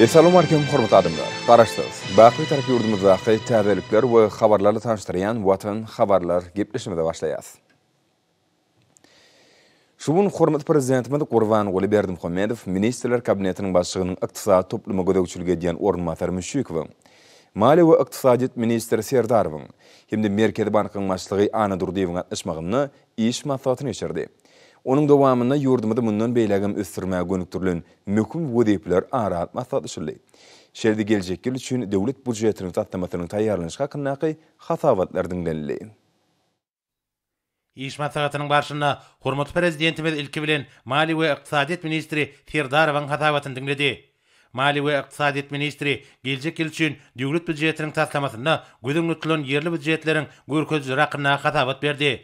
Essalawmalikim hormatly adamlar! Garaşsyz, baky Bitarap ýurdumyzdaky täzelikler we habarlarla tanyşdyrýan Watan habarlar gepleşigimize başlaýas. Şu gün hormatly Prezidentimiz Gurbanguly Berdimuhamedow Ministrler Kabinetiniň Başlygynyň ykdysady topluma gözegçilik edýän orunbasary Müşşikowyň, maliýe we ykdysadyýet ministri Serdarowyň hem-de Merkezi bankyň başlygy Annadurdyýewiň gatnaşmagynda iş maslahatyny geçirdi. Onuň dowamynda ýurdumyzy mundan beýlägem ösdürmäge gönükdirilen möhüm wezipeler ara alyp maslahatlaşyldy. Şeýle-de geljekki ýyl üçin Döwlet býujetiniň taslamasynyň taýýarlanyşy hakyndaky hasabatlar diňlenildi. Iş maslahatynyň barşynda hormatly Prezidentimiz ilki bilen maliýe we ykdysadyýet ministri Serdarowyň hasabatyny diňledi. Maliýe we ykdysadyýet ministri geljek ýyl üçin Döwlet býujetiniň taslamasynda göz öňünde tutulan ýerli býujetleriň görkezijileri hakynda hasabat berdi.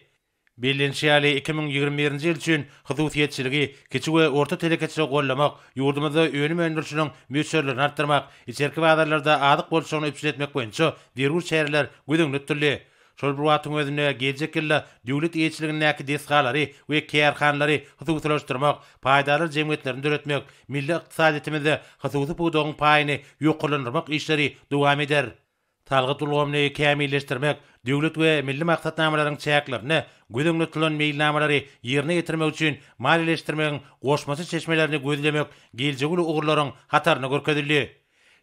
Bellenişi ýaly, 2021-nji ýyl üçin hususyýetçiligi, kiçi we orta telekeçiligi goldamak, ýurdumyzda önüm öndürilişiniň möçberlerini artdyrmak, içerki bazarlarda azyk bolçulygyny üpjün etmek boýunça zerur çäreler göz öňünde tutuldy. Şol bir wagtyň özünde, geljek ýylda döwlet eýeçiligindäki desgalary we kärhanalary hususylaşdyrmak, paýdarlar jemgyýetlerini döretmek, milli ykdysadyýetimizde hususy pudagyň paýyny ýokarlandyrmak işleri dowam eder. Salgyt ulgamyny kämilleşdirmek, döwlet we milli maksatnamalaryň çäklerinde göz öňünde tutulan meýilnamalary ýerine ýetirmek üçin maliýeleşdirmegiň goşmaça çeşmelerini gözlemek geljegi uly ugurlaryň hatarynda görkezildi.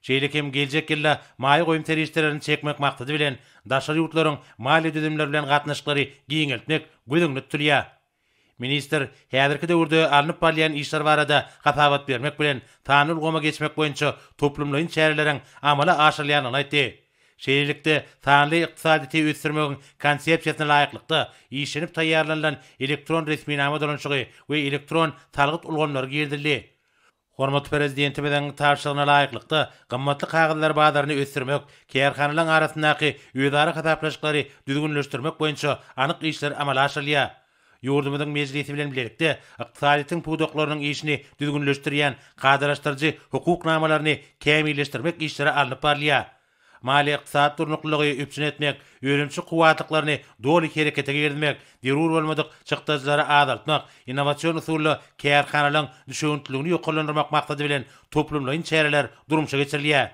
Şeýle hem geljek ýylda maýa goýum serişdelerini çekmek maksady bilen, daşary ýurtlaryň maliýe düzümleri bilen gatnaşyklary giňeltmek göz öňünde tutulýar. Ministr häzirki döwürde alnyp barylýan işler barada hasabat bermek bilen, sanly ulgama geçmek boýunça toplumlaýyn çäreleriň amala aşyrylýandygyny aýtdy. Şeýlelikde, sanly ykdysadyýeti ösdürmegiň Konsepsiýasyna laýyklykda, işlenip taýýarlanylan elektron resminama dolanyşygy we elektron salgyt ulgamlary girizildi. Hormatly Prezidentimiziň tabşyrygyna laýyklykda, gymmatly kagyzlar bazaryny ösdürmek, kärhanalaryň arasyndaky özara hasaplaşyklary düzgünleşdirmek boýunça anyk işler amala aşyrylýar. Ýurdumyzyň Mejlisi bilen bilelikde ykdysadyýetiň pudaklarynyň işini düzgünleşdirýän kadalaşdyryjy hukuk namalaryny kämilleşdirmek işleri alnyp barylýar. Maliýe-ykdysady durnuklylygy üpjün etmek, önümçilik kuwwatlyklaryny doly herekete girizmek, zerur bolmadyk çykdajylary azaltmak, innowasion usulda kärhanalaryň düşewüntliligini ýokarlandyrmak maksady bilen toplumlaýyn çäreler durmuşa geçirilýär.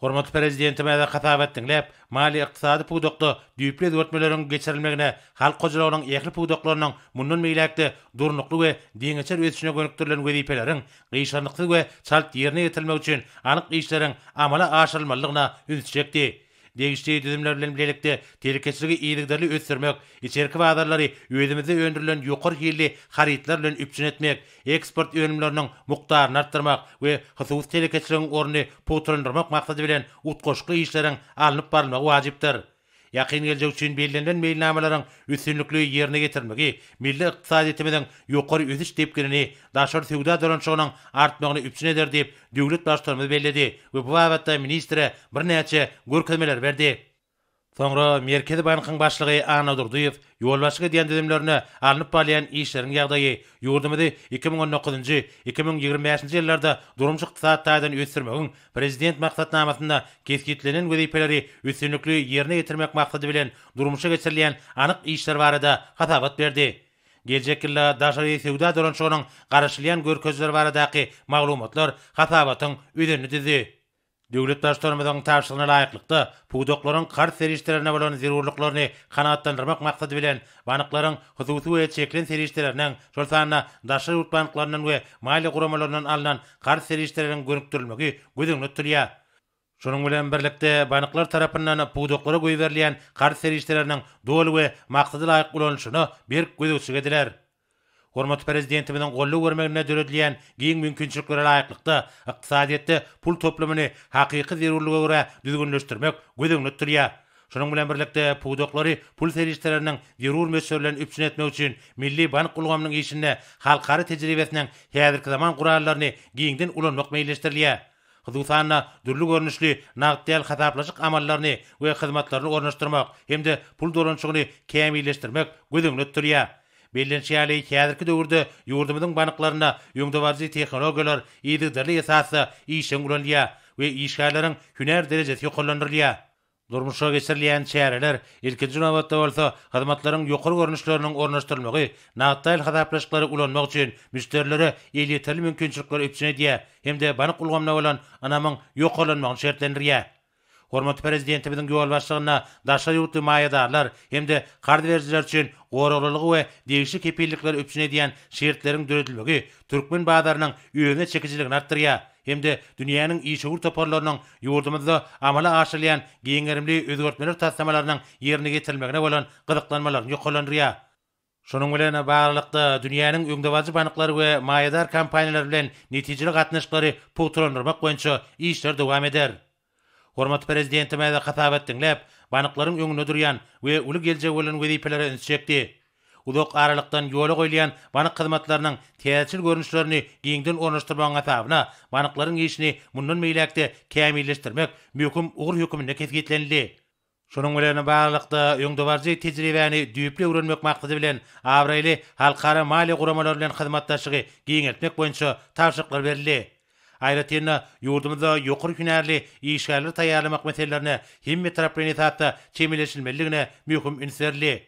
Hormatly Prezidentimiz hasabat diňläp, maliýe-ykdysady pudakda düýpli özgertmeleriň geçirilmegine, halk hojalygynyň ähli pudaklarynyň mundan beýläk-de durnukly we deňeçer ösüşine gönükdirilen wezipeleriň gyşarnyksyz we çalt ýerine ýetirilmegi üçin anyk işleriň amala aşyrylmalydygyna ünsi çekdi. Degişli düzümler bilen bilelikde telekeçiligi yzygiderli ösdürmek, içerki bazarlary özümizde öndürilen ýokary hilli harytlar bilen üpjün etmek, eksport önümleriniň mukdaryny artdyrmak we hususy telekeçiligiň ornuny pugtalandyrmak maksady bilen utgaşykly işleriň alnyp barylmagy wajypdyr. Ýakyn geljek üçin bellenilen meýilnamalaryň üstünlikli ýerine ýetirilmegi milli ykdysadyýetimiziň ýokary ösüş depginini, daşary söwda dolanyşygynyň artmagyny üpjün eder diýip, döwlet Baştutanymyz belledi we bu babatda ministre birnäçe görkezmeleri berdi. Soňra Merkezi bankyň başlygy Anna Durdyýew ýolbaşçylyk edýän düzümlerinde alnyp barylýan işleriň ýagdaýy, ýurdumyzy 2019-njy, 2025-nji ýyllarda durmuş-ykdysady taýdan ösdürmegiň Prezident maksatnamasynda kesgitlenen wezipeleri üstünlikli ýerine ýetirmek maksady bilen durmuşa geçirilýän anyk işler barada hasabat berdi. Geljek ýylda daşary söwda dolanyşygynyň garaşylýan görkezijileri baradaky maglumatlar hasabatyň özenini düzdi. Döwlet Baştutanymyzyň tabşyrygyna laýyklykda, pudaklaryň karz serişdelerine bolan zerurlyklaryny kanagatlandyrmak maksady bilen, banklaryň hususy we çekilen serişdeleriniň, şol sanda daşary ýurt banklaryndan we maliýe guramalaryndan alnan karz serişdeleriniň gönükdirilmegi göz öňünde tutulýar. Şunuň bilen birlikde, banklar tarapyndan pudaklara goýberilýän karz serişdeleriniň doly we maksada laýyk ulanylyşyna berk gözegçilik ediler. Hormatly Prezidentimiziň goldaw bermeginde döredilýän giň mümkinçiliklere laýyklykda, ykdysadyýetde pul toplumyny hakyky zerurlyga görä düzgünleşdirmek göz öňünde tutulýar. Şunuň bilen birlikde, pudaklary pul serişdeleriniň zerur möçberi bilen üpjün etmek üçin milli bank ulgamynyň işinde halkara tejribesiniň häzirki zaman gurallaryny giňden ulanmak meýilleşdirilýär. Hususan-da, dürli görnüşli nagt däl hasaplaşyk amallaryny we hyzmatlaryny ornaşdyrmak hem-de pul dolanyşygyny kämilleşdirmek göz öňünde tutulýar. Bellenişi ýaly, häzirki döwürde ýurdumyzyň banklarynda öňdebaryjy tehnologiýalar yzygiderli esasda işjeň ulanylýar we işgärleriň hünär derejesi ýokarlandyrylýar. Durmuşa geçirilýän çäreler, ilkinji nobatda bolsa, hyzmatlaryň ýokary görnüşleriniň ornaşdyrylmagy nagt däl hasaplaşyklary ulanmak üçin müşderilere elýeterli mümkinçilikleri üpjün edýär hem-de bank ulgamyna bolan ynamyň ýokarlanmagyny şertlendirýär. Hormatly Prezidentimiziň ýolbaşçylygynda daşary ýurtly maýadarlar hem-de karz berijiler üçin goraglylygy we degişli kepillikleri üpjün edýän şertleriň döredilmegi türkmen bazarynyň özüne çekijiligini artdyrýar hem-de dünýäniň işewür toparlarynyň ýurdumyzda amala aşyrylýan giň gerimli özgertmeler taslamalarynyň ýerine ýetirilmegine bolan gyzyklanmalaryny ýokarlandyrýar. Şunuň bilen baglylykda, dünýäniň öňdebaryjy banklary we maýadar kompaniýalary bilen netijeli gatnaşyklary pugtalandyrmak boýunça işler dowam eder. Hormatly Prezidentimiz hasabat diňläp, banklaryň öňünde durýan we uly geljegi bolan wezipelere ünsi çekdi. Uzak aralykdan ýola goýulýan bank hyzmatlarynyň täzeçil görnüşlerini giňden ornaşdyrmagyň hasabyna banklaryň işini mundan beýläk-de kämilleşdirmek möhüm ugur hökmünde kesgitlenildi. Şunuň bilen baglylykda, öňdebaryjy tejribäni düýpli öwrenmek maksady bilen, abraýly halkara maliýe guramalary bilen hyzmatdaşlygy giňeltmek boýunça tabşyryklar berildi. Aýratyn-da, ýurdumyzda ýokary hünärli işgärleri taýýarlamak meselelerine hemmetaraplaýyn esasda çemeleşilmelidigine möhüm üns berildi.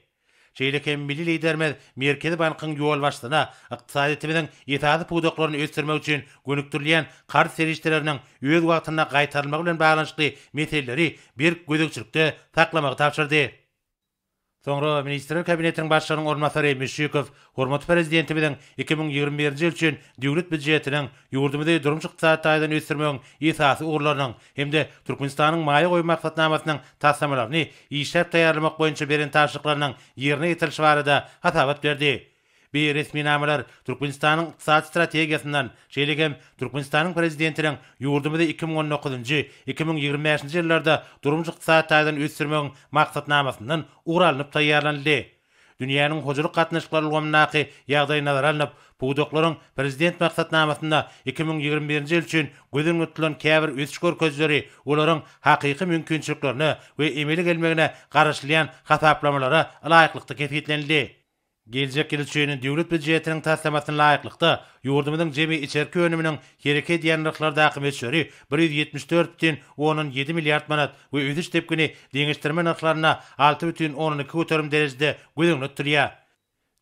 Şeýle hem milli Liderimiz Merkezi bankyň ýolbaşçysyna ykdysadyýetimiziň esasy pudaklaryny ösdürmek üçin gönükdirilýän karz serişdeleriniň öz wagtynda gaýtarylmagy bilen baglanyşykly meseleleri berk gözegçilikde saklamagy tabşyrdy. Soňra Ministrler Kabinetiniň Başlygynyň orunbasary Müşşikow hormatly Prezidentimiziň 2021-nji ýyl üçin Döwlet býujetiniň ýurdumyzy durmuş-ykdysady taýdan ösdürmegiň esasy ugurlarynyň hem-de Türkmenistanyň maýa goýum maksatnamasynyň taslamalaryny işläp taýýarlamak boýunça beren tabşyryklarynyň ýerine ýetirilişi barada hasabat berdi. Bu resminamalar Türkmenistanyň ykdysady strategiýasyndan, şeýle hem Türkmenistanyň Prezidentiniň ýurdumyzy 2019-njy, 2025-nji ýyllarda durmuş-ykdysady taýdan ösdürmegiň maksatnamasyndan ugur alnyp taýýarlanyldy. Dünýäniň hojalyk gatnaşyklary ulgamyndaky ýagdaý nazara alnyp, pudaklaryň Prezident maksatnamasynda 2021-nji ýyl üçin göz öňünde tutulan käbir ösüş görkezijileri olaryň hakyky mümkinçiliklerine we emele gelmegine garaşylýan hasaplamalara ylaýyklykda kesgitlenildi. Geljek ýyl üçin Döwlet býujetiniň taslamasyna laýyklykda, ýurdumyzyň jemi içerki önüminiň hereket edýän nyrhlardaky möçberi 174,7 milliard manat we ösüş depgini deňeşdirme nyrhlarynda 6,2% derejede göz öňünde tutulýar.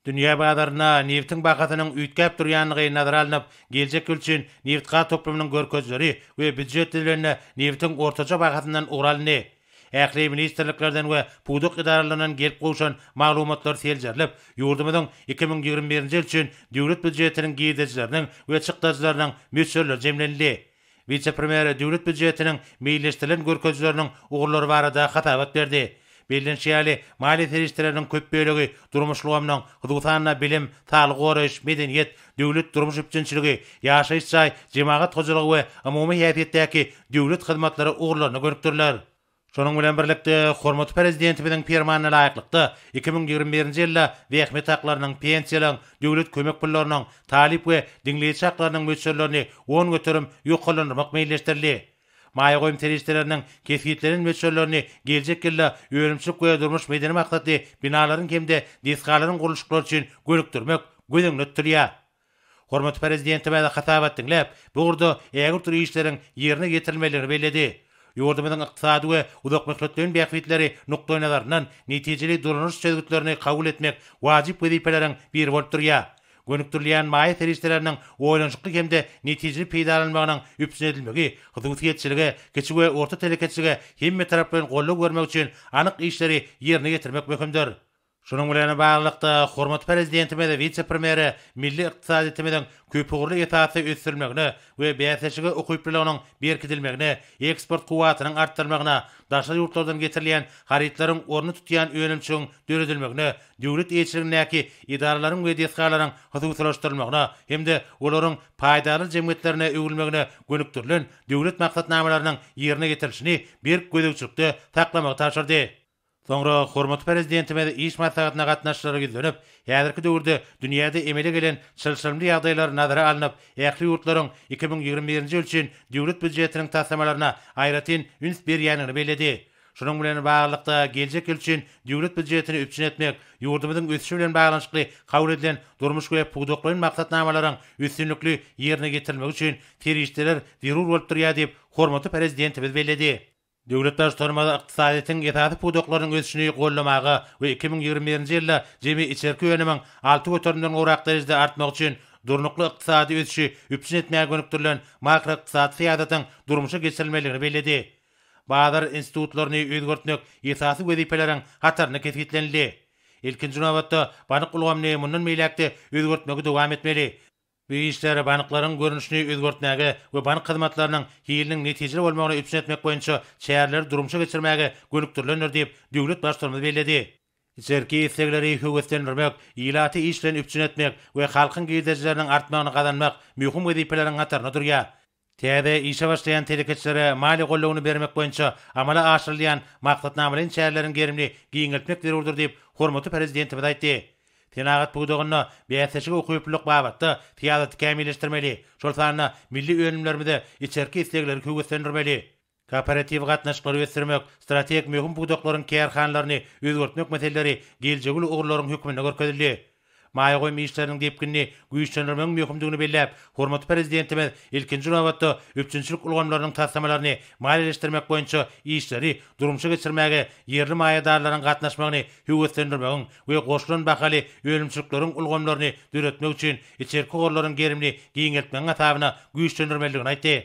Dünýä bazarynda nebitiň bahasynyň üýtgäp durýandygy nazara alnyp, geljek ýyl üçin nebitgaz toplumynyň görkezijileri we býujet düzülende nebitiň ortaça bahasyndan ugur alyndy. Ähli ministrliklerden we pudak edaralaryndan gelip gowşan maglumatlar seljerilip, ýurdumyzyň 2021-nji ýyl üçin döwlet býujetiniň girdejileriniň we çykdajylarynyň möçberleri jemlenildi. Wise-premýer döwlet býujetiniň meýilleşdirilen görkezijileriniň ugurlary barada hasabat berdi. Bellenişi ýaly, maliýe serişdeleriniň köp bölegi durmuş ulgamynyň, hususan-da, bilim, saglygy goraýyş, medeniýet, döwlet durmuş üpjünçiligi, ýaşaýyş jaý, jemagat hojalygy we umumy häsiýetdäki döwlet hyzmatlary ugurlaryna gönükdiriler. Şonuň bilen birlikde, hormatly Prezidentimiziň Permanyna laýyklykda, 2021-nji ýylda zähmet haklarynyň, pensiýalaryň, döwlet kömek pullarynyň, talyp we diňleýji haklarynyň möçberlerini 10% ýokarlandyrmak meýilleşdirildi. Maýa goýum serişdeleriniň kesgitlenen möçberlerini geljek ýylda önümçilik we durmuş-medeni maksatly binalaryň hem-de desgalaryň gurluşyklary üçin gönükdirmek göz öňünde tutulýar. Hormatly Prezidentimiz hasabat diňläp, bu ugurda ägirt uly işleriň ýerine ýetirilmelidigini belledi. Ýurdumyzyň ykdysady we uzakmöhletleýin bähbitleri nukdaýnazaryndan netijeli dolanyş çözgütlerini kabul etmek wajyp wezipeleriň biri bolup durýar. Gönükdirilýän maýa serişdeleriniň oýlanyşykly hem-de netijeli peýdalanylmagynyň üpjün edilmegi hususyýetçilige, kiçi we orta telekeçilige hemmetaraplaýyn goldaw bermek üçin anyk işleri ýerine ýetirmek möhümdir. Şunuň bilen baglylykda, hormatly Prezidentimiz wise-premýere milli ykdysadyýetimiziň köpugurly esasda ösdürilmegine we bäsleşige ukyplylygynyň berkidilmegine, eksport kuwwatynyň artdyrylmagyna, daşary ýurtlardan getirilýän harytlaryň ornuny tutýan önümçiligiň döredilmegine, döwlet eýeçiligindäki edaralaryň we desgalaryň hususylaşdyrylmagyna hem-de olaryň paýdarlar jemgyýetlerine öwrülmegine gönükdirilen döwlet maksatnamalarynyň ýerine ýetirilişini berk gözegçilikde saklamagy tabşyrdy. Soňra hormatly Prezidentimiz iş maslahatyna gatnaşyjylara ýüzlenip, häzirki döwürde dünýäde emele gelen çylşyrymly ýagdaýlar nazara alnyp, ähli ýurtlaryň 2021-nji ýyl üçin döwlet býujetiniň taslamalaryna aýratyn üns berýändigini belledi. Şunuň bilen baglylykda, geljek ýyl üçin döwlet býujetini üpjün etmek, ýurdumyzyň ösüşi bilen baglanyşykly kabul edilen durmuş we pudaklaýyn maksatnamalaryň üstünlikli ýerine ýetirilmegi üçin serişdeler zerur bolup durýar diýip, hormatly Prezidentimiz belledi. Döwlet Baştutanymyz ykdysadyýetiň esasy pudaklarynyň ösüşini goldamaga we 2021-nji ýylda jemi içerki önümiň alty göterimden gowrak derejede artmagy üçin durnukly ykdysady ösüşi üpjün etmäge gönükdirilen makroykdysady syýasatyň durmuşa geçirilmelidigini belledi. Bazar institutlaryny özgertmek esasy wezipeleriň hatarynda kesgitlenildi. Ilkinji nobatda, bank ulgamyny mundan beýläk-de özgertmegi dowam etmeli. Bu işler banklaryň görnüşini özgertmäge we bank hyzmatlarynyň hiliniň netijeli bolmagyny üpjün etmek boýunça çäreleri durmuşa geçirmäge gönükdirilendir diýip, döwlet Baştutanymyz belledi. Içerki islegleri höweslendirmek, ilaty iş bilen üpjün etmek we halkyň girdejileriniň artmagyny gazanmak möhüm wezipeleriň hatarynda durýar. Täze işe başlaýan telekeçilere maliýe goldawyny bermek boýunça amala aşyrylýan maksatnamalaýyn çäreleriň gerimini giňeltmek zerurdyr diýip, hormatly Prezidentimiz aýtdy. Senagat pudagynda bäsleşige ukyplylyk babatda syýasaty kämilleşdirmeli, şol sanda milli önümlerimize içerki islegleri höweslendirmeli. Kooperatiw gatnaşyklary ösdürmek, strategik möhüm pudaklaryň kärhanalaryny özgertmek meseleleri geljegi uly ugurlaryň hökmünde görkezildi. Maýa goýum işleriniň depginini güýçlendirmegiň möhümdigini belläp, hormatly Prezidentimiz ilkinji nobatda üpjünçilik ulgamlarynyň taslamalaryny maliýeleşdirmek boýunça işleri durmuşa geçirmäge ýerli maýadarlaryň gatnaşmagyny höweslendirmegiň we goşulan bahaly önümçilikleriň ulgamlaryny döretmek üçin içerki gorlaryň gerimini giňeltmegiň hasabyna güýçlendirmelidigini aýtdy.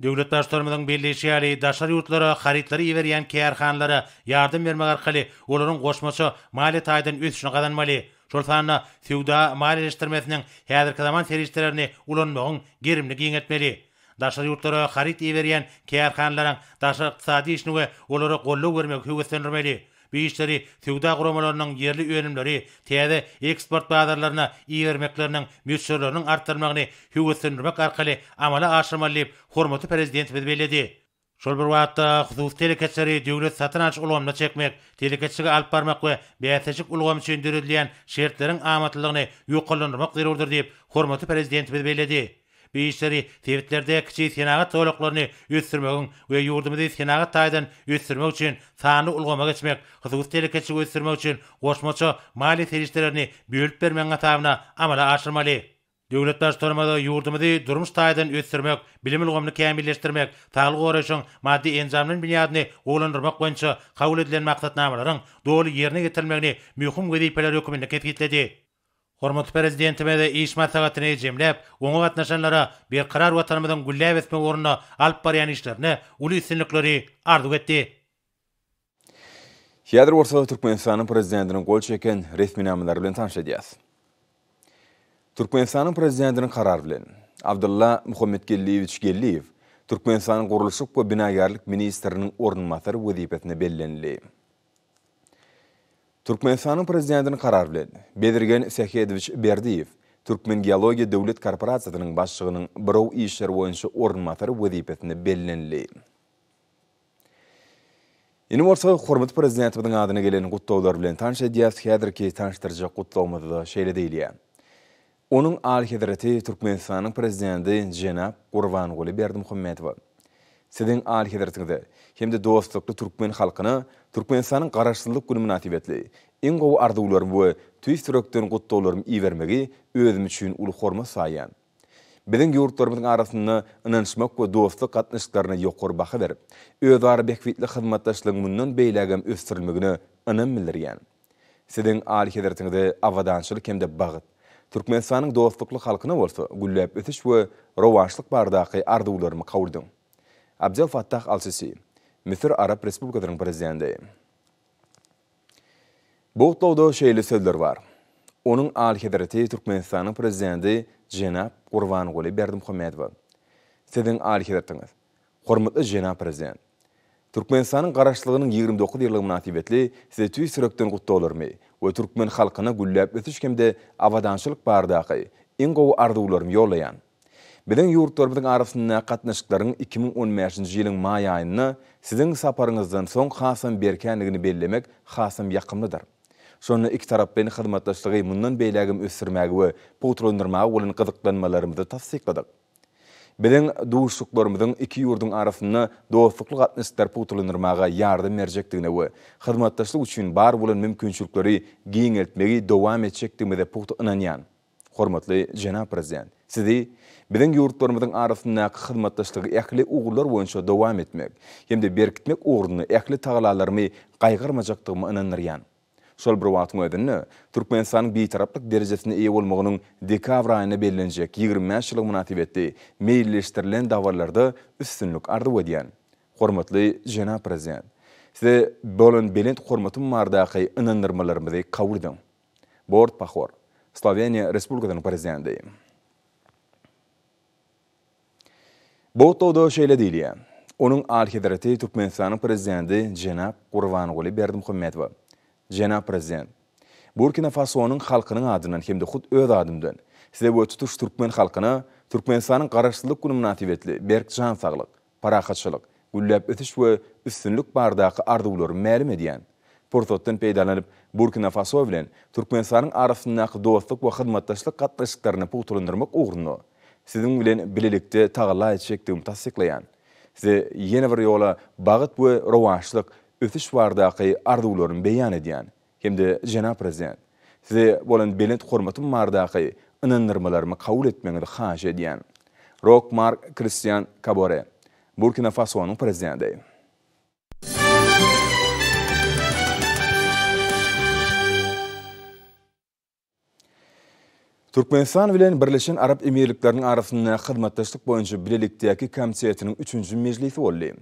Döwlet Baştutanymyzyň belleýşi ýaly, daşary ýurtlara harytlary iberýän kärhanalara ýardam bermek arkaly olaryň goşmaça maliýe taýdan ösüşini gazanmaly, şol sanda söwda maliýeleşdirmesiniň häzirki zaman serişdelerini ulanmagyň gerimini giňeltmeli. Daşary ýurtlara haryt iberýän kärhanalaryň daşary ykdysady işini we olara goldaw bermegi höweslendirmeli. Bu işleri söwda guramalarynyň ýerli önümleri täze eksport bazarlaryna ibermekleriniň möçberleriniň artdyrylmagyny höweslendirmek arkaly amala aşyrmaly diýip, hormatly Prezidentimiz belledi. Şol bir wagtda, hususy telekeçileri döwlet satyn alyş ulgamyna çekmek, telekeçiligi alyp barmak we bäsleşik ulgamy üçin döredilýän şertleriň amatlylygyny ýokarlandyrmak zerurdyr diýip, hormatly Prezidentimiz belledi. Bu işleri sebitlerde kiçi senagat zolaklaryny ösdürmegiň we ýurdumyzy senagat taýdan ösdürmek üçin sanly ulgama geçmek, hususy telekeçiligi ösdürmek üçin goşmaça maliýe serişdelerini bölüp bermegiň hasabyna amala aşyrmaly. Döwlet Baştutanymyz ýurdumyzy durmuş taýdan ösdürmek, bilim ulgamyny kämilleşdirmek, saglygy goraýşyň maddy-enjamlaýyn binýadyny gowulandyrmak boýunça kabul edilen maksatnamalaryň doly ýerine ýetirilmegini möhüm wezipeler hökmünde kesgitledi. Hormatly Prezidentimiz iş maslahatyny jemläp, oňa gatnaşanlara berkarar Watanymyzyň gülläp ösmegi ugrunda alyp barýan işlerinde uly üstünlikleri arzuw etdi. Häzir bolsa Türkmenistanyň Prezidentiniň gol çeken resminamalary bilen tanyş edýäris. Türkmenistanyň Prezidentiniň Karary bilen, Abdylla Muhammetgeldiýewiç Geldiýew Türkmenistanyň gurluşyk we binagärlik ministriniň orunbasary wezipesine bellenildi. Türkmenistanyň Prezidentiniň Karary bilen, Bezirgen Sähedowiç Berdiýew Türkmengeologiýa döwlet korporasiýasynyň başlygynyň buraw işleri boýunça orunbasary wezipesine bellenildi. Indi bolsa hormatly Prezidentimiziň adyna gelen gutlaglar bilen tanyş edýäris. Häzirki tanyşdyrjak gutlagymyzda şeýle diýilýär. Onuň Alyhezreti Türkmenistanyň Prezidenti jenap Gurbanguly Berdimuhamedowa, Siziň Alyhezretiňize hem-de dostlukly türkmen halkyna Türkmenistanyň Garaşsyzlyk güni mynasybetli iň gowy arzuwlarymy we tüýs ýürekden gutlaglarymy ibermegi özüm üçin uly hormat saýýan. Biziň ýurtlarymyzyň arasynda ynanyşmak we dostluk gatnaşyklaryna ýokary baha berip, özara bähbitli hyzmatdaşlygyň mundan beýlägem ösdürilmegine ynam bildirýän. Siziň Alyhezretiňize abadançylyk hem-de bagt, Türkmenistanyň dostlukly halkyna bolsa gülläp ösüş we rowaçlyk baradaky arzuwlarymy kabul ediň. Abdel Fattah Al-Sisi, Müsür Arap Respublikasynyň Prezidenti. Bu gutlagda şeýle sözler bar, Onuň Alyhezreti Türkmenistanyň Prezidenti jenap Gurbanguly Berdimuhamedowa, Siziň Alyhezretiňiz, Hormatly jenap Prezident! Türkmenistanyň Garaşsyzlygynyň 29 ýyllygy mynasybetli Size tüýs ýürekden gutlaglarymy we türkmen halkyna gülläp ösüş hem-de abadançylyk baradaky iň gowy arzuwlarymy ýollaýan. Biziň ýurtlarymyzyň arasyndaky gatnaşyklaryň 2015-nji ýylyň maý aýynda Siziň saparyňyzdan soň hasam berkändigini bellemek hasam ýakymlydyr. Şonda ikitaraplaýyn hyzmatdaşlygy mundan beýlägem ösdürmäge we pugtalandyrmaga bolan gyzyklanmalarymyzy tassykladyk. Biziň duşuşyklarymyzyň iki ýurduň arasynda dostlukly gatnaşyklary pugtalandyrmaga ýardam berjekdigine we hyzmatdaşlyk üçin bar bolan mümkinçilikleri giňeltmegi dowam etjekdigimize pugta ynanýan. Hormatly jenap Prezident! Sizi biziň ýurtlarymyzyň arasyndaky hyzmatdaşlygy ähli ugurlar boýunça dowam etmek hem-de berkitmek ugrunda ähli tagallalarymy gaýgyrmajakdygyma ynandyrýan. Şol bir wagtyň özünde, Türkmenistanyň Bitaraplyk derejesine eýe bolmagynyň dekabr aýynda bellenjek 25 ýyllygy mynasybetli meýilleşdirilen dabaralarda üstünlik arzuw edýän. Hormatly jenap Prezident! Size bolan belent hormatym baradaky ynandyrmalarymyzy kabul ediň. Bord Pahor, Sloweniýa Respublikasynyň Prezidenti. Bu gutlagda şeýle diýilýär, Onuň Alyhezreti Türkmenistanyň Prezidenti jenap Gurbanguly Berdimuhamedowa. Jenap Prezident! Burkina Fasonyň halkynyň adyndan hem-de hut öz adymdan Size we tutuş türkmen halkyna Türkmenistanyň Garaşsyzlyk güni mynasybetli berk jan saglyk, parahatçylyk, gülläp ösüş we üstünlik baradaky arzuwlarymy mälim edýän. Pursatdan peýdalanyp, Burkina Faso bilen Türkmenistanyň arasyndaky dostluk we hyzmatdaşlyk gatnaşyklaryny pugtalandyrmak ugrunda Siziň bilen bilelikde tagalla etjekdigimi tassyklaýan. Size ýene bir ýola bagt we rowaçlyk, ösüş baradaky arzuwlarymy beýan edýän. Hem-de jenap Prezident, Size bolan belent hormatym baradaky ynandyrmalarymy kabul etmegiňizi haýyş edýän. Rok Mark Kristian Kabore, Burkina Fasonyň Prezidenti. Türkmenistan bilen Birleşen Arap Emirlikleriniň arasynda hyzmatdaşlyk boýunça bilelikdäki komitetiniň üçünji mejlisi boldy.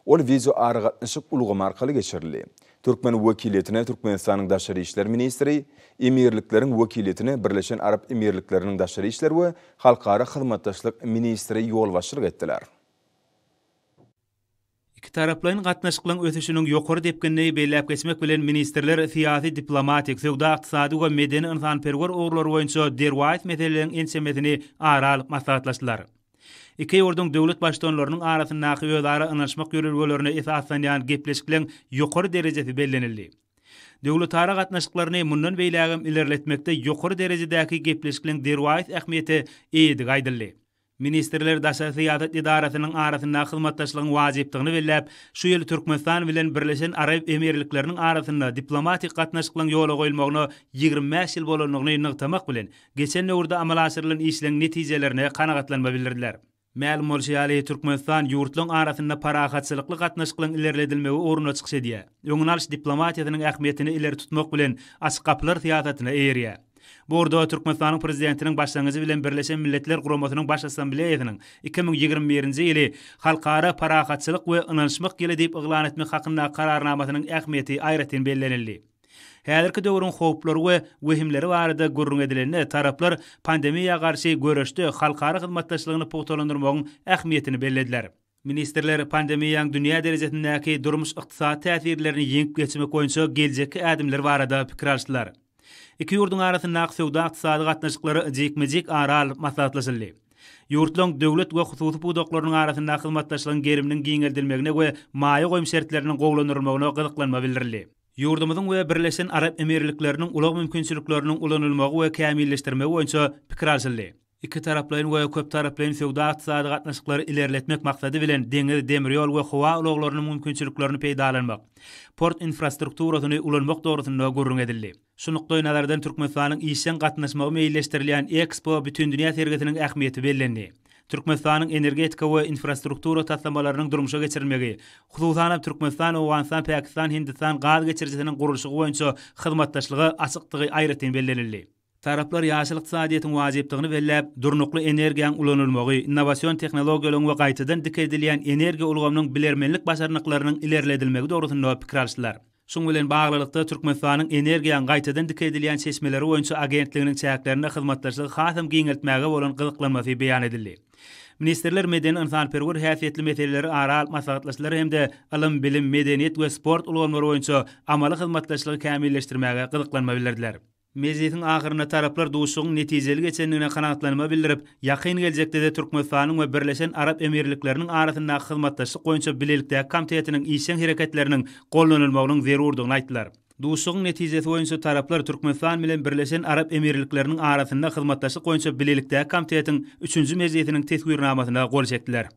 Ol wideoaragatnaşyk ulgamy arkaly geçirildi. Türkmen wekiliýetine Türkmenistanyň daşary işler ministri, Emirlikleriň wekiliýetine Birleşen Arap Emirlikleriniň daşary işler we halkara hyzmatdaşlyk ministri ýolbaşçylyk etdiler. Ikitaraplaýyn gatnaşyklaryň ösüşiniň ýokary depginini belläp geçmek bilen, ministrler syýasy-diplomatik, söwda-ykdysady we medeni-ynsanperwer ugurlary boýunça derwaýys meseleleriň ençemesini ara alyp maslahatlaşdylar. Iki ýurduň döwlet Baştutanlarynyň arasyndaky özara ynanyşmak ýörelgelerine esaslanýan gepleşikleň ýokary derejesi bellenildi. Döwletara gatnaşyklaryny mundan beýlägem ilerletmekde ýokary derejedäki gepleşikleň derwaýys ähmiýete eýedigi aýdyldy. Ministrler daşary syýasat edarasynyň arasyndaky hyzmatdaşlygyň wajypdygyny belläp, şu ýyl Türkmenistan bilen Birleşen Arap Emirlikleriniň arasynda diplomatik gatnaşyklaryň ýola goýulmagyna 25 ýyl bolandygyny nygtamak bilen, geçen döwürde amala aşyrylan işleň netijelerine kanagatlanma bildirdiler. Mälim bolşy ýaly, Türkmenistan ýurtlaryň arasynda parahatçylykly gatnaşyklaryň ilerledilmegi ugrunda çykyş edýär. Öňüni alyş diplomatiýasynyň ähmiýetini ileri tutmak bilen, açyk gapylar syýasatyna eýerýär. Bu ugurda Türkmenistanyň Prezidentiniň başlangyjy bilen Birleşen Milletler Guramasynyň Baş Assambleýasynyň 2021-nji ýyly Halkara parahatçylyk we ynanyşmak ýyly diýip yglan etmek hakyndaky Kararnamasynyň ähmiýeti aýratyn bellenildi. Häzirki döwrüň howplary we wehimleri barada gürrüň edilende, taraplar pandemiýa garşy göreşde halkara hyzmatdaşlygyny pugtalandyrmagyň ähmiýetini bellediler. Ministrler pandemiýanyň dünýä derejesindäki durmuş-ykdysady täsirlerini ýeňip geçmek boýunça geljekki ädimler barada pikir alyşdylar. Iki ýurduň arasyndaky söwda-ykdysady gatnaşyklar jikme-jik ara alnyp maslahatlaşyldy. Ýurtlaryň döwlet we hususy pudaklarynyň arasyndaky hyzmatdaşlygyň geriminiň giňeldilmegine we maýa goýum şertleriniň gowulandyrylmagyna gyzyklanma bildirildi. Ýurdumyzyň we Birleşen Arap Emirlikleriniň ulag mümkinçilikleriniň ulanylmagy we kämilleşdirmegi boýunça pikir alşyldy. Ikitaraplaýyn we köptaraplaýyn söwda-ykdysady gatnaşyklary ilerletmek maksady bilen deňiz, demir ýol we howa ulaglarynyň mümkinçiliklerini peýdalanmak, port infrastrukturasyny ulanmak dogrusynda gürrüň edildi. Şu nukdaýnazardan Türkmenistanyň işjeň gatnaşmagy meýilleşdirilýän EKSPO bütindünýä sergisiniň ähmiýeti bellendi. Türkmenistanyň energetika we infrastruktura taslamalarynyň durmuşa geçirilmegi, hususanam Türkmenistan, Owganystan, Pakistan, Hindistan gaz geçirijisiniň gurluşygy boýunça hyzmatdaşlyga açykdygy aýratyn bellenildi. Taraplar ýaşyl ykdysadyýetiň wajypdygyny belläp, durnukly energiýanyň ulanylmagy, innowasion tehnologiýalaryň we gaýtadan dikeldilýän energiýa ulgamynyň bilermenlik başarnyklarynyň ilerledilmegi dogrusynda pikir alyşdylar. Şunuň bilen baglylykda, Türkmenistanyň Energiýanyň gaýtadan dikeldilýän çeşmeleri boýunça agentliginiň çäklerinde hyzmatdaşlygy hasam giňeltmäge bolan gyzyklanmasy beýan edildi. Ministrler medeni-ynsanperwer häsiýetli meseleleri ara alyp maslahatlaşdylar hem-de ylym, bilim, medeniýet we sport ulgamlary boýunça amaly hyzmatdaşlygy kämilleşdirmäge gyzyklanma bildirdiler. Mejlisiň ahyrynda taraplar duşuşygyň netijeli geçendigine kanagatlanma bildirip, ýakyn geljekde-de Türkmenistanyň we Birleşen Arap Emirlikleriniň arasyndaky hyzmatdaşlyk boýunça bilelikdäki komitetiniň işjeň hereketleriniň gollanylmagynyň zerurdygyny aýtdylar. Duşuşygyň netijesi boýunça taraplar Türkmenistan bilen Birleşen Arap Emirlikleriniň arasynda hyzmatdaşlyk boýunça bilelikdäki komitetiň üçünji mejlisiniň teswirnamasyna gol çekdiler.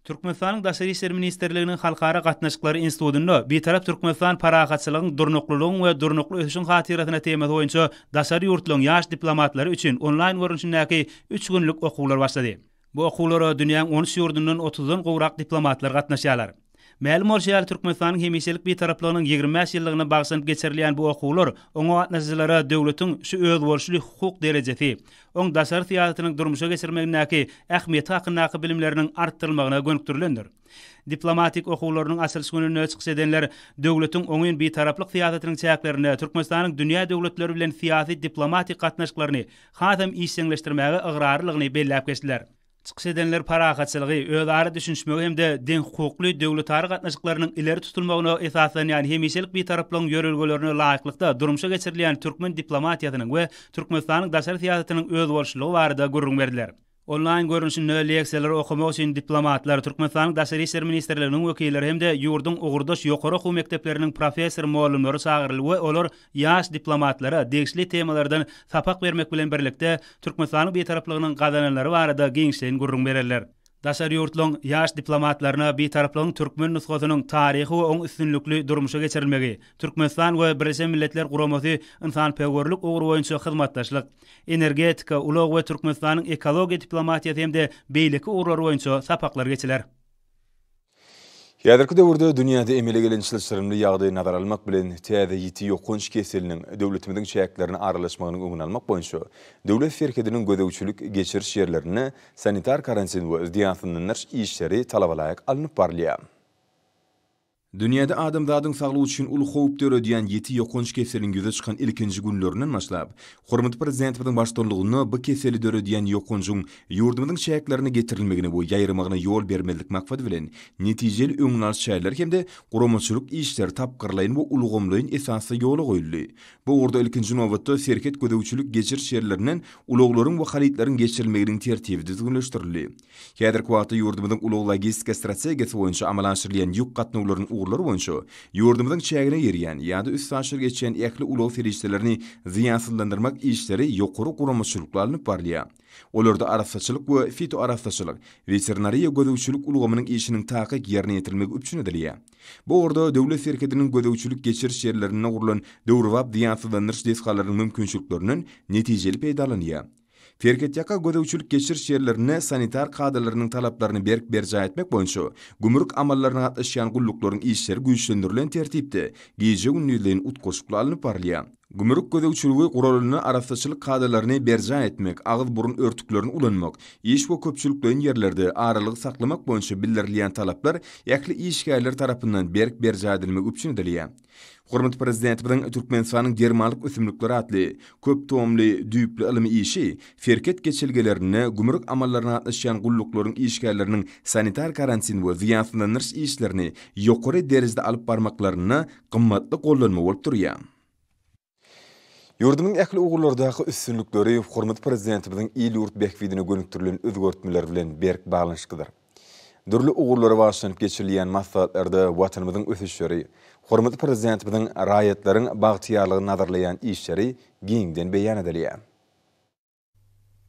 Türkmenistanyň Daşary işler ministrliginiň Halkara gatnaşyklary institutynda Bitarap Türkmenistan parahatçylygyň, durnuklylygyň we durnukly ösüşiň hatyrasyna temasy boýunça daşary ýurtlaryň ýaş diplomatlary üçin onlaýn görnüşindäki üç günlük okuwlar başlady. Bu okuwlara dünýäň on üç ýurdundan otuzdan gowrak diplomatlar gatnaşýarlar. Mälim bolşy ýaly, Türkmenistanyň hemişelik Bitaraplygynyň 25 ýyllygyna bagyşlanyp geçirilýän bu okuwlar oňa gatnaşyjylara döwletiň şu özboluşly hukuk derejesi, oň daşary syýasatynyň durmuşa geçirilmegindäki ähmiýeti hakyndaky bilimleriniň artdyrylmagyna gönükdirilendir. Diplomatik okuwlarynyň açylyş gününde çykyş edenler döwletiň oňyn Bitaraplyk syýasatynyň çäklerinde Türkmenistanyň dünýä döwletleri bilen syýasy-diplomatik gatnaşyklaryny hasam işjeňleşdirmäge ygrarlylygyny belläp geçdiler. Çykyş edenler parahatçylygy, özara düşünişmegi hem-de deňhukukly döwletara gatnaşyklarynyň ileri tutulmagyna esaslanýan hemişelik Bitaraplygyň ýörelgelerine laýyklykda durmuşa geçirilýän türkmen diplomatiýasynyň we Türkmenistanyň daşary syýasatynyň özboluşlylygy barada gürrüň berdiler. Onlaýn görnüşinde leksiýalary okamak üçin diplomatlar, Türkmenistanyň Daşary işler ministrliginiň wekilleri hem-de ýurduň ugurdaş ýokary okuw mekdepleriniň professor-mugallymlary çagyryldy we olar ýaş diplomatlara degişli temalardan sapak bermek bilen birlikde, Türkmenistanyň Bitaraplygynyň gazananlary barada giňişleýin gürrüň bererler. Daşary ýurtlaryň ýaş diplomatlaryna Bitaraplygyň türkmen nusgasynyň taryhy we oň üstünlikli durmuşa geçirilmegi, Türkmenistan we Birleşen Milletler Guramasy ynsanperwerlik ugry boýunça hyzmatdaşlyk, energetika, ulag we Türkmenistanyň ekologiýa diplomatiýasy hem-de beýleki ugurlar boýunça sapaklar geçiler. Häzirki döwürde dünýäde emele gelen çylşyrymly ýagdaýy nazara almak bilen, täze ýiti ýokanç keseliniň döwletimiziň çäklerine aralaşmagynyň öňüni almak boýunça Döwlet serhediniň gözegçilik geçiriş ýerlerinde sanitar-karantin we zyýansyzlandyryş işleri talabalaýyk alnyp barylýar. Dünýäde adamzadyň saglygy üçin uly howp döredýän ýiti ýokanç keseliň ýüze çykan ilkinji günlerinden başlap, hormatly Prezidentimiziň baştutanlygynda bu keseli döredýän ýokanjyň ýurdumyzyň çäklerine getirilmegine we ýaýramagyna ýol bermezlik maksady bilen, netijeli öňüni alyş çäreleri hem-de guramaçylyk işleri tapgyrlaýyn we ulgamlaýyn esasda ýola goýuldy. Bu ugurda ilkinji nobatda serhet gözegçilik geçiriş ýerlerinden ulaglaryň we harytlaryň geçirilmeginiň tertibi düzgünleşdirildi. Häzirki wagtda ýurdumyzyň ulag-logistika strategiýasy boýunça amala aşyrylýan ýük gatnawlarynyň ugurlary boýunça ýurdumyzyň çägine girýän ýa-da üstaşyr geçýän ähli ulag serişdelerini zyýansyzlandyrmak işleri ýokary guramaçylykly alnyp barylýar. Olarda arassaçylyk we fitoarassaçylyk, weterinariýa gözegçilik ulgamynyň işiniň takyk ýerine ýetirilmegi üpjün edilýär. Bu ugurda Döwlet serhediniň gözegçilik-geçiriş ýerlerinde gurlan döwrebap zyýansyzlandyryş desgalarynyň mümkinçiliklerinden netijeli peýdalanylýar. Serhetýaka gözegçilik geçiriş ýerlerinde sanitar kadalarynyň talaplaryny berk berjaý etmek boýunça gümrük amallaryna gatnaşýan gulluklaryň işleri güýçlendirilen tertipde gije-gündizleýin utgaşykly alnyp barylýar. Gümrük gözegçiligi guralynda arassaçylyk kadalaryny berjaý etmek, agyz-burun örtüklerini ulanmak, iş we köpçülikleýin ýerlerde aralygy saklamak boýunça bildirilýän talaplar ähli işgärler tarapyndan berk berjaý edilmegi üpjün edilýär. Hormatly Prezidentimiziň Türkmenistanyň dermanlyk ösümlikleri atly köp tomly düýpli ylmy işi serhet geçelgelerinde gümrük amallaryna gatnaşýan gulluklaryň işgärleriniň sanitar-karantin we zyýansyzlandyryş işlerini ýokary derejede alyp barmaklarynda gymmatly gollanma bolup durýar. Ýurdumyzyň ähli ugurlardaky üstünlikleri hormatly Prezidentimiziň il-ýurt bähbidine gönükdirilen özgertmeleri bilen berk baglanyşyklydyr. Dürli ugurlara bagyşlanyp geçirilýän maslahatlarda Watanymyzyň ösüşleri, hormatly Prezidentimiziň raýatlaryň bagtyýarlygyny nazarlaýan işleri giňden beýan edilýär.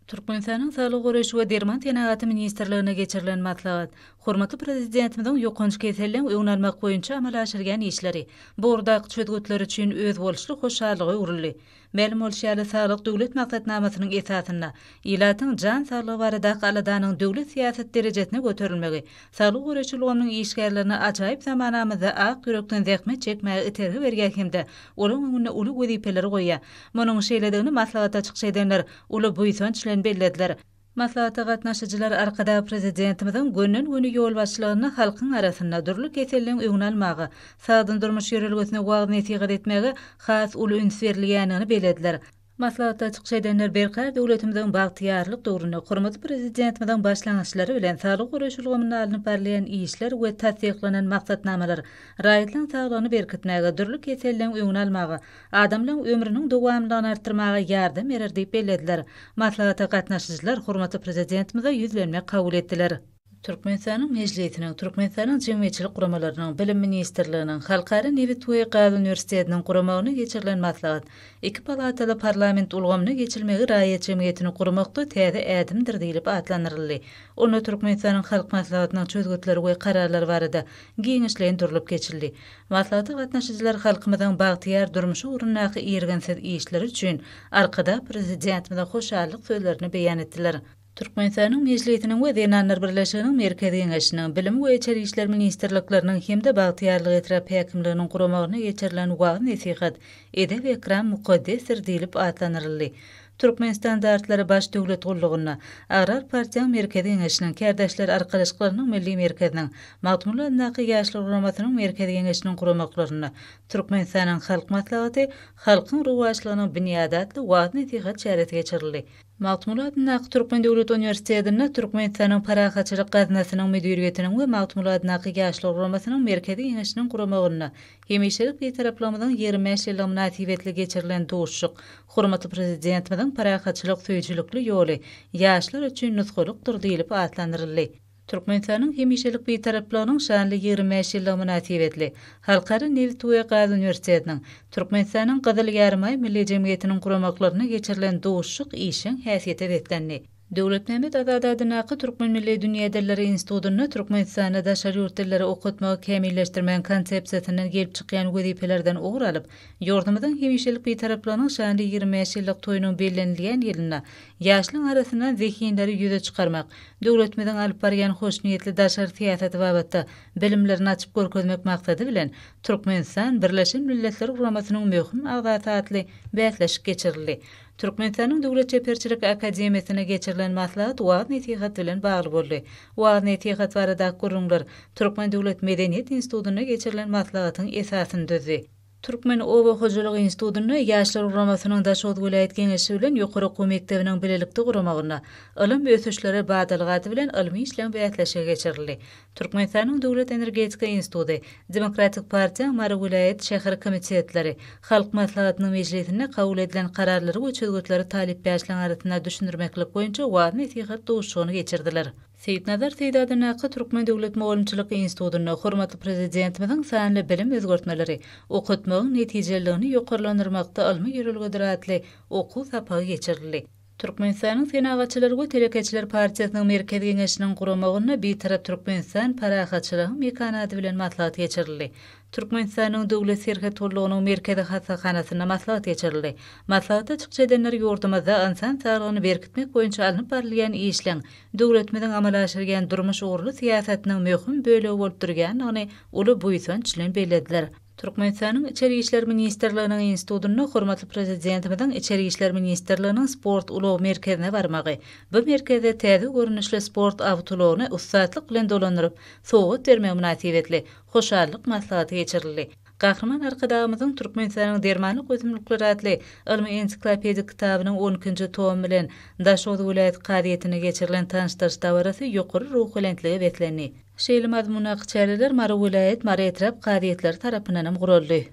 Türkmenistanyň Saglygy goraýyş we derman senagaty ministrliginde geçirilen maslahat hormatly Prezidentimiziň ýokanç keselleň öňüni almak boýunça amala aşyrýan işleri, bu ugurdaky çözgütleri üçin özboluşly hoşallyga öwrüldi. Mälim bolşy ýaly, Saglyk Döwlet maksatnamasynyň esasynda ilatyň jan saglygy baradaky aladanyň döwlet syýasat derejesine göterilmegi saglygy goraýyş ulgamynyň işgärlerine ajaýyp zamanamyzda ak ýürekden zähmet çekmäge itergi berýär hem-de olaryň öňünde uly wezipeleri goýýar. Munuň şeýledigini maslahatda çykyş edenler uly buýsanç bilen bellediler. Maslahata gatnaşyjylar Arkadag Prezidentimiziň gönden-göni ýolbaşçylygynda halkyň arasynda dürli keselleň öňüni almaga, sagdyn durmuş ýörelgesine wagyz-nesihat etmäge has uly üns berilýändigini bellediler. Maslahatda çykyş edenler Berkarar döwletimiziň bagtyýarlyk döwründe hormatly Prezidentimiziň başlangyçlary bilen saglygy goraýyş ulgamynda alnyp barylýan işler we tassyklanan maksatnamalar raýatlaryň saglygyny berkitmäge, dürli keselleň öňüni almaga, adamlaryň ömrüniň dowamlylygyny artdyrmaga ýardam berer diýip bellediler. Maslahata gatnaşyjylar hormatly Prezidentimize ýüzlenme kabul etdiler. Türkmenistanyň Mejlisiniň, Türkmenistanyň Jemgyýetçilik guramalarynyň, Bilim ministrliginiň, Halkara nebit we gaz uniwersitetiniň guramagynda geçirilen maslahat iki palataly parlament ulgamyna geçilmegi raýat jemgyýetini gurmakda täze ädimdir diýlip atlandyryldy. Onda Türkmenistanyň Halk Maslahatynyň çözgütleri we kararlary barada giňişleýin durlup geçildi. Maslahata gatnaşyjylar halkymyzyň bagtyýar durmuşy ugrundaky irginsiz işleri üçin Arkadag Prezidentimize hoşallyk sözlerini beýan etdiler. Türkmenistanyň Mejlisiniň we Zenanlar birleşiginiň Merkezi Geňeşiniň, Bilim we içeri işler ministrlikleriniň hem-de Bagtyýarlyk etrap häkimliginiň guramagynda geçirilen wagyz-nesihat Edep-ekram mukaddesdir diýlip atlandyryldy. Türkmenstandartlary Baş döwlet gullugynda, Agrar partiýaň Merkezi Geňeşiniň, Kärdeşler arkalaşyklarynyň Milli merkeziniň, Magtymguly adyndaky Ýaşlar guramasynyň Merkezi Geňeşiniň guramaklarynda Türkmenistanyň Halk Maslahaty Halkyň rowaçlygynyň binýady atly wagyz-nesihat çäresi geçirildi. Magtymguly adyndaky Türkmen döwlet uniwersitetinde Türkmenistanyň Parahatçylyk gaznasynyň müdiriýetiniň we Magtymguly adyndaky Ýaşlar guramasynyň Merkezi Geňeşiniň guramagynda hemişelik Bitaraplygymyzyň 25 ýyllygy mynasybetli geçirilen duşuşyk hormatly Prezidentimiziň parahatçylyk söýüjilikli ýoly ýaşlar üçin nusgalykdyr diýlip atlandyryldy. Türkmenistanyň hemişelik Bitaraplygynyň şanly 25 ýyllygy mynasybetli Halkara nebit we gaz uniwersitetiniň, Türkmenistanyň Gyzyl Ýarymaý Milli jemgyýetiniň guramaklarynda geçirilen duşuşyk işjeň häsiýete beslendi. Döwletmämmet Azady adyndaky Türkmen milli dünýä dilleri institutynda Türkmenistanda daşary ýurt dilleri okatmagy kämilleşdirmegiň konsepsiýasyndan gelip çykýan wezipelerden ugur alyp, ýurdumyzyň hemişelik Bitaraplygynyň şanly 25 ýyllyk toýunyň bellenilýän ýylynda Ýaşlaryň arasyndan zehinleri ýüze çykarmak, döwletimiziň alyp barýan hoşniýetli daşary syýasaty babatda bilimlerini açyp görkezmek maksady bilen, Türkmenistan, Birleşen Milletler Guramasynyň möhüm agzasy atly bäsleşik geçirildi. Türkmenistanyň Döwlet çeperçilik akademiýasynda geçirilen maslahat wagyz-nesihat bilen bagly boldy. Wagyz-nesihat baradaky gürrüňler Türkmen döwlet medeniýet institutynda geçirilen maslahatyň esasyny düzdi. Türkmen oba hojalyk institutynda Ýaşlar guramasynyň Daşoguz welaýat Geňeşi bilen ýokary okuw mekdebiniň bilelikde guramagynda Ylym ösüşlere badalga ady bilen ylmy işleň bäsleşigi geçirildi. Türkmenistanyň Döwlet energetika instituty, Demokratik partiýaň Mary welaýat, şäher komitetleri, Halk Maslahatynyň mejlisinde kabul edilen kararlary we çözgütleri talyp ýaşlaryň arasynda düşündirmeklik boýunça wagyz-nesihat duşuşygyny geçirdiler. Seýitnazar Seýdi adyndaky Türkmen döwlet mugallymçylyk institutynda hormatly Prezidentimiziň Sanly bilim özgertmeleri, okatmagyň netijeliligini ýokarlandyrmakda ylmy ýörelgedir atly okuw sapagy geçirildi. Türkmenistanyň Senagatçylar we telekeçiler partiýasynyň Merkezi Geňeşiniň guramagynda Bitarap Türkmenistan, parahatçylygyň mekany ady bilen maslahat geçirildi. Türkmenistanyň Döwlet serhet gullugynyň Merkezi hassahanasynda maslahat geçirildi. Maslahatda çykyş edenler ýurdumyzda ynsan saglygyny berkitmek boýunça alnyp barylýan işleň döwletimiziň amala aşyrýan durmuş ugurly syýasatynyň möhüm bölegi bolup durýandygyny uly buýsanç bilen bellediler. Türkmenistanyň Içeri işler ministrliginiň institutynda hormatly Prezidentimiziň Içeri işler ministrliginiň sport ulag merkezine barmagy, bu merkezde täze görnüşli sport awtoulagyny ussatlyk bilen dolandyryp, sowgat bermegi mynasybetli hoşallyk maslahaty geçirildi. Gahryman Arkadagymyzyň Türkmenistanyň dermanlyk ösümlikleri atly ylmy-ensiklopedik kitabynyň on ikinji tomy bilen Daşoguz welaýat kazyýetinde geçirilen tanyşdyryş dabarasy ýokary ruhubelentlige beslendi. Şeýle mazmundaky çäreler Mary welaýat, Mary etrap kazyýetleri tarapyndan hem guraldy.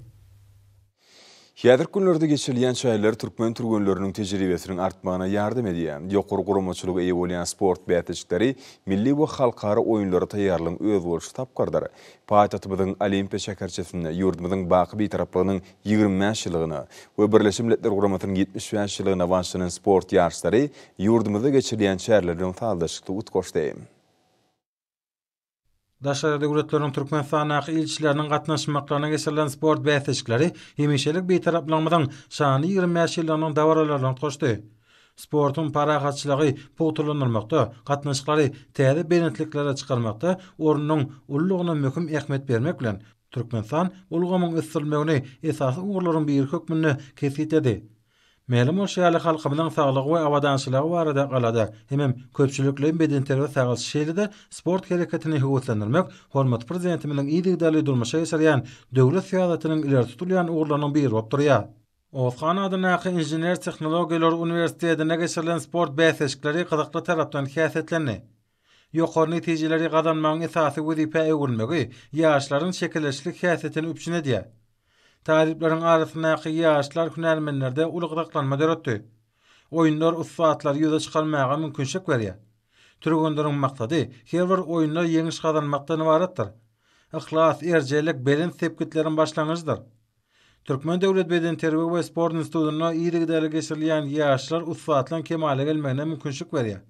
Häzirki günlerde geçirilýän çäreler türkmen türgenleriniň tejribesiniň artmagyna ýardam edýär. Ýokary guramaçylyga eýe bolýan sport bäsleşikleri milli we halkara oýunlara taýýarlygyň özboluşly tapgyrydyr. Paýtagtymyzyň Olimpiýa şäherçesinde ýurdumyzyň baky Bitaraplygynyň 25 ýyllygyna we Birleşen Milletler Guramasynyň 75 ýyllygyna bagyşlanan sport ýaryşlary ýurdumyzda geçirilýän çäreler bilen sazlaşykly utgaşdy. Daşary döwletleriň Türkmenistandaky ilçileriniň gatnaşmaklaryna geçirilen sport bäsleşikleri hemişelik Bitaraplygymyzyň şanly 25 ýyllygynyň dabaralaryna utgaşdy. Sportuň parahatçylygy pugtalandyrmakda, gatnaşyklary täze belentliklere çykarmakda ornunyň ululygyna möhüm ähmiýet bermek bilen, Türkmenistan bu ulgamyň ösdürilmegini esasy ugurlaryň biri hökmünde kesgitledi. Mälim bolşy ýaly, halkymyzyň saglygy we abadançylygy barada alada hemem köpçülikleýin bedenterbiýe-sagaldyş şeýle-de sport hereketini höweslendirmek hormatly Prezidentimiziň yzygiderli durmuşa geçirýän döwlet syýasatynyň ileri tutulýan ugurlarynyň biri bolup durýar. Oguzhan adyndaky Inžener-tehnologiýalar uniwersitetinde geçirilen sport bäsleşikleri gyzykly tarapdan häsiýetlendi. Ýokary netijeleri gazanmagyň esasy wezipä öwrülmegi ýaşlaryň çekeleşikli häsiýetini üpjün edýär. Talyplaryň arasyndaky ýaşlar hünärmenlerde uly gyzyklanma döretdi. Oýunlar ussatlary ýüze çykarmaga mümkinçilik berýär. Türgenleriň maksady her bir oýunda ýeňiş gazanmakdan ybaratdyr. Yhlas, erjellik belent sepgitleriň başlangyjydyr. Türkmen döwlet bedenterbiýe we sport institutynda yzygiderli geçirilýän ýaşlar ussatlaryň kemala gelmegine mümkinçilik berýär.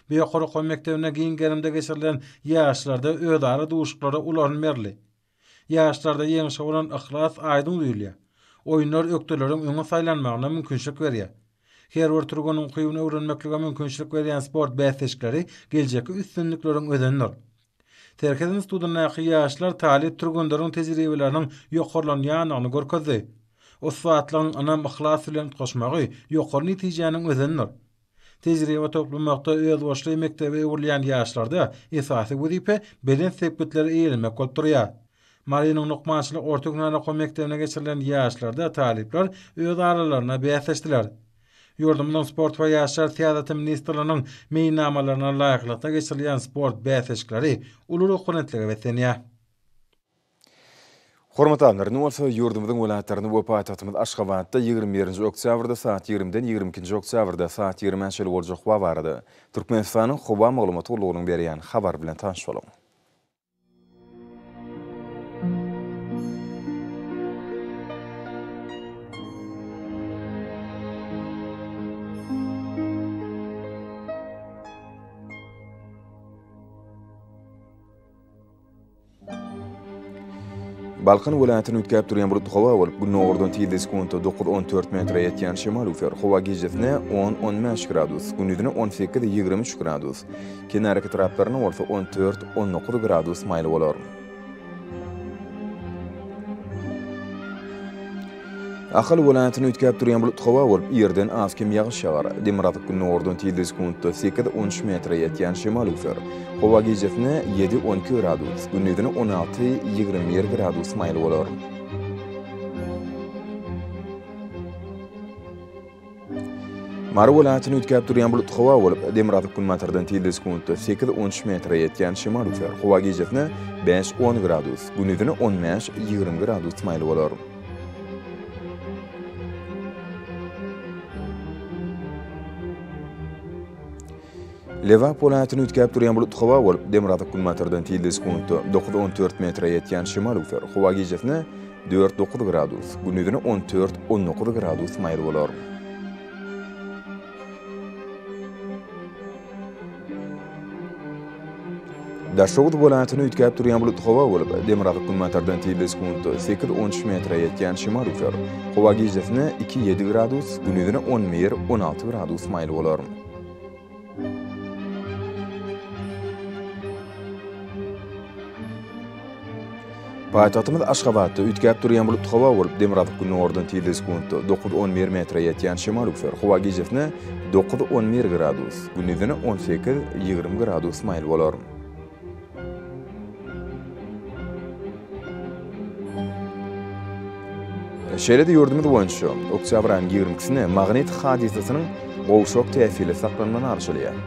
Bu ýokary okuw mekdebinde giň gerimde geçirilen ýaşlarda özara duşuşyklara uly orun berildi. Ýaşlarda ýeňşe bolan yhlas aýdyň duýulýar. Oýunlar ökdeleriň öňe saýlanmagyna mümkinçilik berýär. Her bir türgeniň ukybyny öwrenmeklige mümkinçilik berýän sport bäsleşikleri geljekki üstünlikleriň özenidir. Serhet institutyndaky ýaşlar talyp türgenleriň tejribeleriniň ýokarlanýandygyny görkezdi. Ussatlygyň ynam-yhlas bilen utgaşmagy ýokary netijäniň özenidir. Tejribe toplamakda özboluşly mekdebe öwrülýän ýaşlarda esasy wezipe belent sepgitleri eýelemek bolup durýar. Marynyň lukmançylyk orta hünär okuw mekdebine geçirilen ýaşlarda talyplar öz aralarynda bäsleşdiler. Ýurdumyzyň Sport we ýaşlar syýasaty ministrliginiň meýilnamalaryna laýyklykda geçirilýän sport bäsleşikleri uly ruhubelentlige beslenýär. Hormatly alymlar, indi bolsa ýurdumyzyň welaýatlarynda we paýtagtymyz Aşgabatda 21-nji oktýabrda saat ýigrimiden 22-nji oktýabrda saat ýigrimä çenli boljak howa barada Türkmenistanyň Howa maglumat gullugynyň berýän habary bilen tanyş boluň. Balkan welaýatyny üýtgäp durýan bulutly howa bolup, gündogardan tizligi sekuntda dokuz-on dört metre ýetýän şemal öwser. Howa gijesine on-on bäş gradus, gündizine on sekiz-ýigrimi üç gradus, kenarýaka etraplarynda bolsa on dört-on dokuz gradus maýyl bolar. Ahal welaýatyny üýtgäp durýan bulutly howa bolup, irden az-kem ýagyş ýagar. Demirgazyk-gündogardan tizligi sekuntda sekiz-on üç metre ýetýän şemal öwser. Howa gijesine ýedi-on iki gradus, gündizine on alty-ýigrimi bir gradus maýyl bolar. Mary welaýatyny üýtgäp durýan bulutly howa bolup, demirgazyk-günbatardan tizligi sekuntda sekiz-on üç metre ýetýän şemal öwser. Howa gijesine bäş-on gradus, gündizine on bäş-ýigrimi gradus maýyl bolar. Lebap welaýatyny üýtgäp durýan bulutly howa bolup, demirgazyk-günbatardan tizligi sekuntda dokuz-on dört metre ýetýän şemal öwser. Howa gijesine dört-dokuz gradus, gündizine on dört-on dokuz gradus maýyl bolar. Daşoguz welaýatyny üýtgäp durýan bulutly howa bolup, demirgazyk-günbatardan tizligi sekuntda sekiz-on üç metre ýetýän şemal öwser. Howa gijesine iki-ýedi gradus, gündizine on bir-on alty gradus maýyl bolar. Paýtagtymyz Aşgabatda üýtgäp durýan bulutly howa bolup, demirgazyk-gündogardan tizligi sekuntda dokuz-on bir metre ýetýän şemal öwser. Howa gijesine dokuz-on bir gradus, gündizine on sekiz-ýigrimi gradus maýyl bolar. Şeýle-de ýurdumyz boýunça oktýabr aýynyň ýigrimi ikisinde magnit hadysasynyň gowşak täsirli saklanmagyna garaşylýar.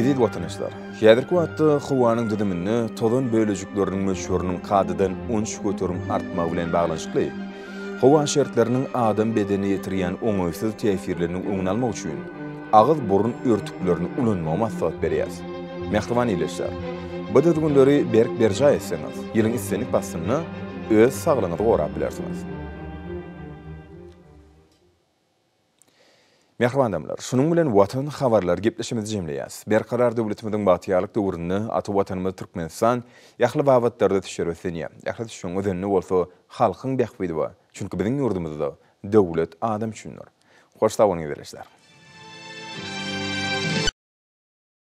Eziz watandaşlar, häzirki wagtda howanyň düzüminde tozan bölejikleriniň möçberiniň kadadan 13% artmagy bilen baglanyşykly Howa şertleriniň adam bedenine ýetirýän oňaýsyz täsirleriniň öňüni almak üçin agyz-burun örtüklerini ulanmagy maslahat berýäris. Mähriban ildeşler! Bu düzgünleri berk berjaý etseňiz, ýylyň islendik paslynda öz saglygyňyzy gorap bilersiňiz. Mähriban adamlar, şunuň bilen Watan habarlary gepleşigimizi jemleýäs. Berkarar döwletimiziň bagtyýarlyk döwründe ata Watanymyz Türkmenistan ähli babatlarda ösüşlere beslenýär. Ähli ösüşiň özeninde bolsa halkyň bähbidi bar. Çünki biziň ýurdumyzda döwlet adam üçindir. Hoş sag boluň ildeşler!